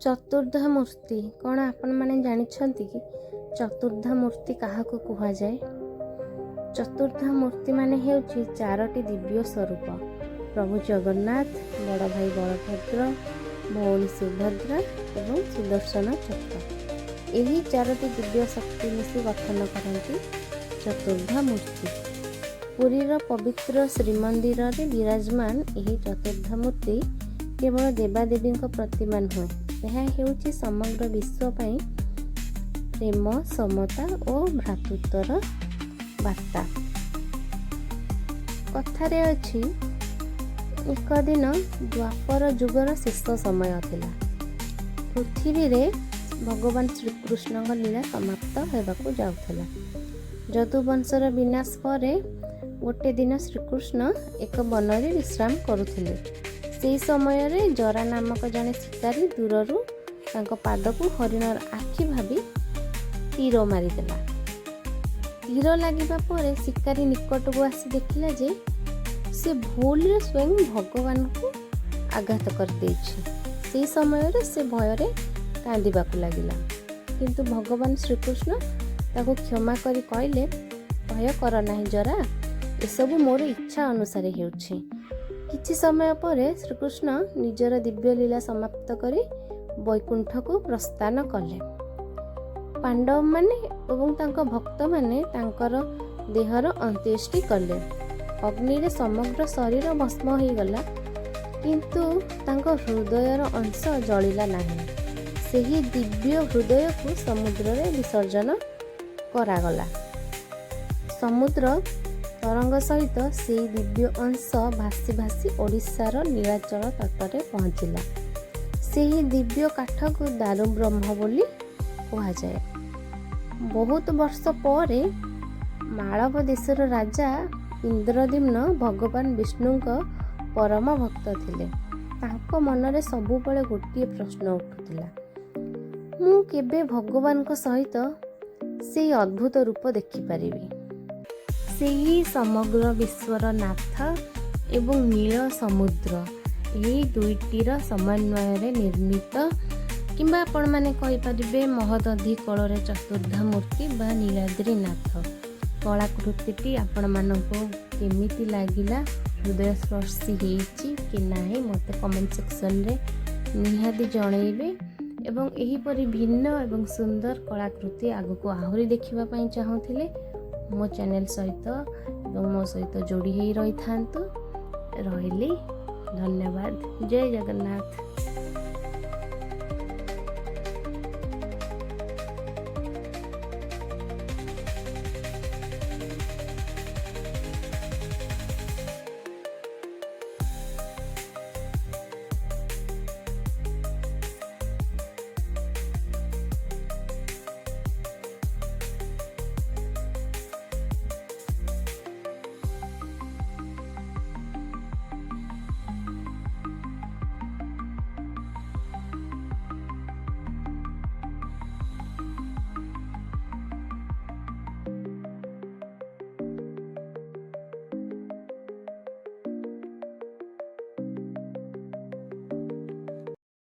ଚତୁର୍ଦ୍ଧା ମୂର୍ତ୍ତି କ'ଣ ଆପଣମାନେ ଜାଣିଛନ୍ତି କି, ଚତୁର୍ଦ୍ଧା ମୂର୍ତ୍ତି କାହାକୁ କୁହାଯାଏ? ଚତୁର୍ଦ୍ଧା ମୂର୍ତ୍ତି ମାନେ ହେଉଛି ଚାରୋଟି ଦିବ୍ୟ ସ୍ୱରୂପ: ପ୍ରଭୁ ଜଗନ୍ନାଥ, ବଡ଼ ଭାଇ ବଳଭଦ୍ର, ଭଉଣୀ ସୁଭଦ୍ରା ଏବଂ ସୁଦର୍ଶନ ଚକ୍ର। ଏହି ଚାରୋଟି ଦିବ୍ୟ ଶକ୍ତି ମିଶି ଗଠନ କରନ୍ତି ଚତୁର୍ଦ୍ଧା ମୂର୍ତ୍ତି। ପୁରୀର ପବିତ୍ର ଶ୍ରୀମନ୍ଦିରରେ ବିରାଜମାନ ଏହି ଚତୁର୍ଦ୍ଧା ମୂର୍ତ୍ତି କେବଳ ଦେବାଦେବୀଙ୍କ ପ୍ରତିମା ନୁହେଁ, ଏହା ହେଉଛି ସମଗ୍ର ବିଶ୍ୱ ପାଇଁ ପ୍ରେମ, ସମତା ଓ ଭ୍ରାତୃତ୍ୱର ବାର୍ତ୍ତା। କଥାରେ ଅଛି, ଏକ ଦିନ ଦ୍ୱାପର ଯୁଗର ଶେଷ ସମୟ ଥିଲା। ପୃଥିବୀରେ ଭଗବାନ ଶ୍ରୀକୃଷ୍ଣଙ୍କ ଲୀଳା ସମାପ୍ତ ହେବାକୁ ଯାଉଥିଲା। ଯଦୁବଂଶର ବିନାଶ ପରେ ଗୋଟେ ଦିନ ଶ୍ରୀକୃଷ୍ଣ ଏକ ବନରେ ବିଶ୍ରାମ କରୁଥିଲେ। ସେହି ସମୟରେ ଜରା ନାମକ ଜଣେ ଶିକାରୀ ଦୂରରୁ ତାଙ୍କ ପାଦକୁ ହରିଣର ଆଖି ଭାବି ତୀର ମାରିଦେଲା। ତୀର ଲାଗିବା ପରେ ଶିକାରୀ ନିକଟକୁ ଆସି ଦେଖିଲା ଯେ ସେ ଭୁଲରେ ସ୍ୱୟଂ ଭଗବାନଙ୍କୁ ଆଘାତ କରିଦେଇଛି। ସେହି ସମୟରେ ସେ ଭୟରେ କାନ୍ଦିବାକୁ ଲାଗିଲା। କିନ୍ତୁ ଭଗବାନ ଶ୍ରୀକୃଷ୍ଣ ତାକୁ କ୍ଷମା କରି କହିଲେ, "ଭୟ କର ନାହିଁ ଜରା, ଏସବୁ ମୋର ଇଚ୍ଛା ଅନୁସାରେ ହେଉଛି।" କିଛି ସମୟ ପରେ ଶ୍ରୀକୃଷ୍ଣ ନିଜର ଦିବ୍ୟ ଲୀଳା ସମାପ୍ତ କରି ବୈକୁଣ୍ଠକୁ ପ୍ରସ୍ଥାନ କଲେ। ପାଣ୍ଡବମାନେ ଏବଂ ତାଙ୍କ ଭକ୍ତମାନେ ତାଙ୍କର ଦେହର ଅନ୍ତ୍ୟେଷ୍ଟି କଲେ। ଅଗ୍ନିରେ ସମଗ୍ର ଶରୀର ଭସ୍ମ ହୋଇଗଲା, କିନ୍ତୁ ତାଙ୍କ ହୃଦୟର ଅଂଶ ଜଳିଲା ନାହିଁ। ସେହି ଦିବ୍ୟ ହୃଦୟକୁ ସମୁଦ୍ରରେ ବିସର୍ଜନ କରାଗଲା। ସମୁଦ୍ର ତରଙ୍ଗ ସହିତ ସେଇ ଦିବ୍ୟ ଅଂଶ ଭାସି ଭାସି ଓଡ଼ିଶାର ନୀଳାଚଳ ତଟରେ ପହଞ୍ଚିଲା। ସେହି ଦିବ୍ୟ କାଠକୁ ଦାରୁବ୍ରହ୍ମ ବୋଲି କୁହାଯାଏ। ବହୁତ ବର୍ଷ ପରେ ମାଳବ ଦେଶର ରାଜା ଇନ୍ଦ୍ରଦ୍ୟୁମ୍ନ ଭଗବାନ ବିଷ୍ଣୁଙ୍କ ପରମ ଭକ୍ତ ଥିଲେ। ତାଙ୍କ ମନରେ ସବୁବେଳେ ଗୋଟିଏ ପ୍ରଶ୍ନ ଉଠୁଥିଲା, ମୁଁ କେବେ ଭଗବାନଙ୍କ ସହିତ ସେଇ ଅଦ୍ଭୁତ ରୂପ ଦେଖିପାରିବି? ସେହି ସମଗ୍ର ବିଶ୍ୱର ନାଥ ଏବଂ ନୀଳ ସମୁଦ୍ର, ଏହି ଦୁଇଟିର ସମନ୍ୱୟରେ ନିର୍ମିତ କିମ୍ବା ଆପଣମାନେ କହିପାରିବେ ମହୋଦଧି କୋଳରେ ଚତୁର୍ଦ୍ଧା ମୂର୍ତ୍ତି ବା ନୀଳାଦ୍ରିନାଥ। କଳାକୃତିଟି ଆପଣମାନଙ୍କୁ କେମିତି ଲାଗିଲା, ହୃଦୟସ୍ପର୍ଶୀ ହେଇଛି କି ନାହିଁ, ମୋତେ କମେଣ୍ଟ ସେକ୍ସନରେ ନିହାତି ଜଣେଇବେ। ଏବଂ ଏହିପରି ଭିନ୍ନ ଏବଂ ସୁନ୍ଦର କଳାକୃତି ଆଗକୁ ଆହୁରି ଦେଖିବା ପାଇଁ ଚାହୁଁଥିଲେ ମୋ ଚ୍ୟାନେଲ୍ ସହିତ ଏବଂ ମୋ ସହିତ ଯୋଡ଼ି ହେଇ ରହିଥାନ୍ତୁ। ରହିଲି, ଧନ୍ୟବାଦ। ଜୟ ଜଗନ୍ନାଥ।